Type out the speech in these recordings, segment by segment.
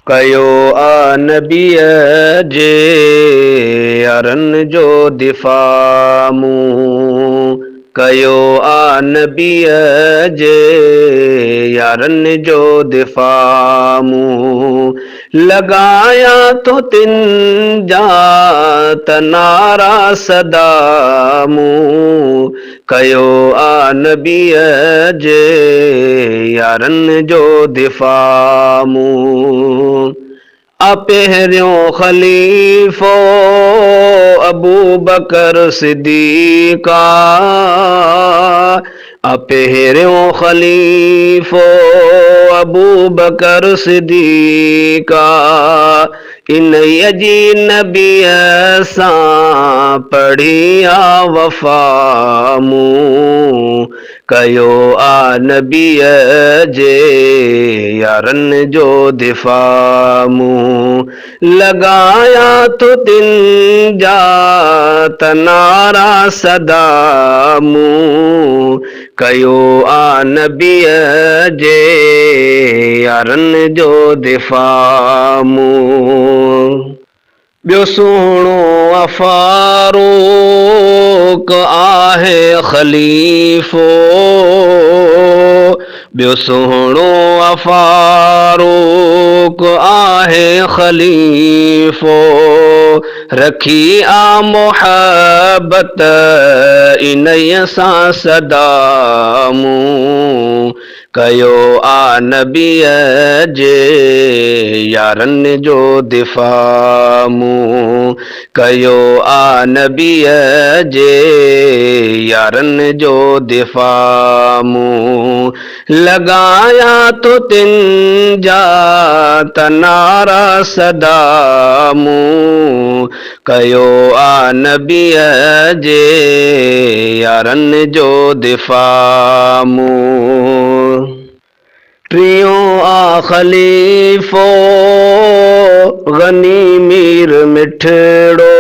ڪيو آ نبيء جي يارن جو دفاع مون ڪيو آ نبيء جي يارن جو دفاع مون لڳايان ٿو تن جا ته نعرا سدا مون ڪيو آ نبيء جي يارن جو دفاع مون آ پهريون خليفو ابوبڪر صديق آ آ پهريون خليفو ابوبڪر صديق آ انهيء جي نبيء سان پڙهي آ وفا مون ڪيو آ نبيء جي يارن جو دفاع مون لڳايان ٿو تن جا ته نعرا سدا مون ڪيو آ نبيء جي يارن جو دفاع مون. ٻيو سهڻو آ فاروق آهي خليفو ٻيو سهڻو آ فاروق آهي خليفو رکي آ محبت انهيء سان سدا مون ڪيو آ نبيء جي يارن جو دفاع مون ڪيو آ نبيء جي يارن جو دفاع مون لڳايان ٿو تن جا ته نعرا سدا مون ڪيو آ نبيء جي يارن جو دفاع مون. ٽيون آ خليفو غني مير مٺڙو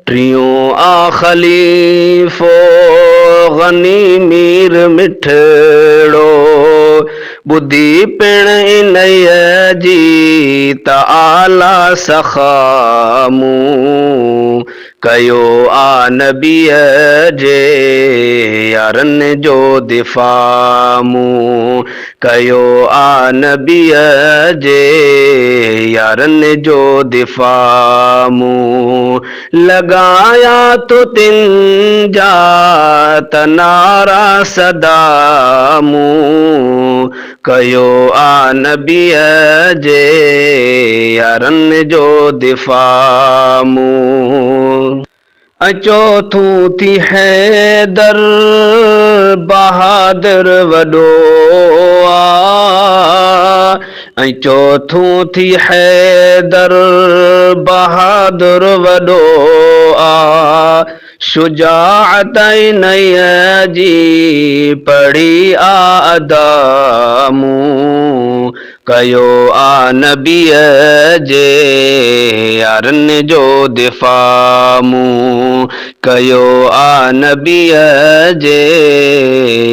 ٽيون آ خليفو غني مير مٺڙو ٻڌي پڻ انهيء جي ته اعليٰ سخا مون ڪيو آ نبيء جي يارن جو دفاع مون ڪيو آ نبيء جي يارن جو دفاع مون لڳايان ٿو تن جا ته نعرا سدا مون ڪيو آ نبيء جي يارن جو دفاع مون. ۽ چوٿون ٿي حيدر بهادر وڏو آ ۽ چوٿون ٿي حيدر بهادر وڏو آ شجاعت انهيء جي پڙهي آ ادا مون ڪيو آ نبيء جي يارن جو دفاع مون ڪيو آ نبيء جي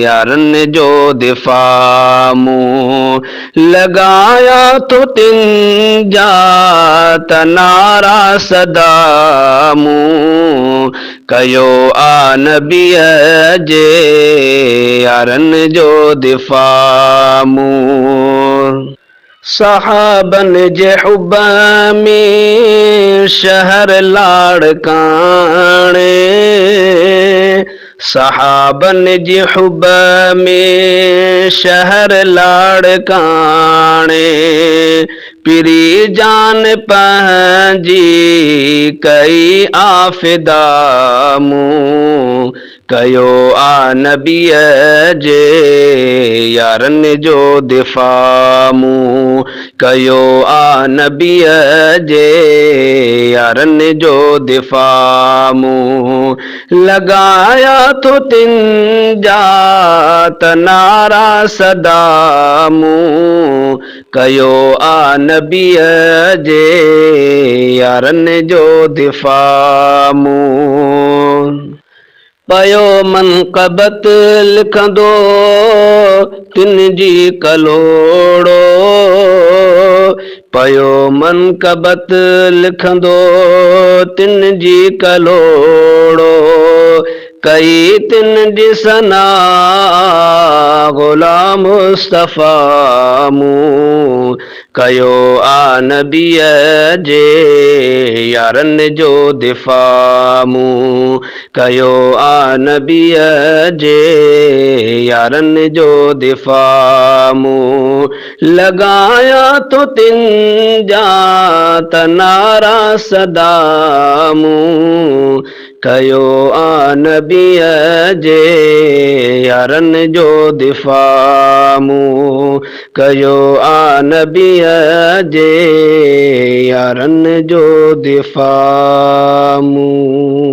يارن جو دفاع مون لڳايان ٿو تن جا ته نعرا سدا مون ڪيو آ نبيء جي يارن جو دفاع مون. صحابن جي حب ۾ شهر لاڙڪاڻي صحابن جي حب ۾ شهر لاڙڪاڻي پري جان پنهنجي ڪئي آ فدا مون ڪيو آ نبيء جي يارن جو دفاع مون ڪيو آ نبيء جي يارن جو دفاع مون لڳايا ٿو تن جا ته نعرا سدا مون ڪيو آ نبيء جي يارن جو دفاع مون. پيو منقبت لکندو تن جي ڪلهوڙو. پيو منقبت لکندو تن جي ڪلهوڙو، ڪئي تن جي ثنا غلام مصطفيٰ مون ڪيو آ نبيء جي يارن جو دفاع مون ڪيو آ نبيء جي يارن جو دفاع مون لڳايان ٿو تن جا ته نعرا سدا مون ڪيو آ نبيء جي يارن جو دفاع مون ڪيو آ نبيء جي يارن جو دفاع مون.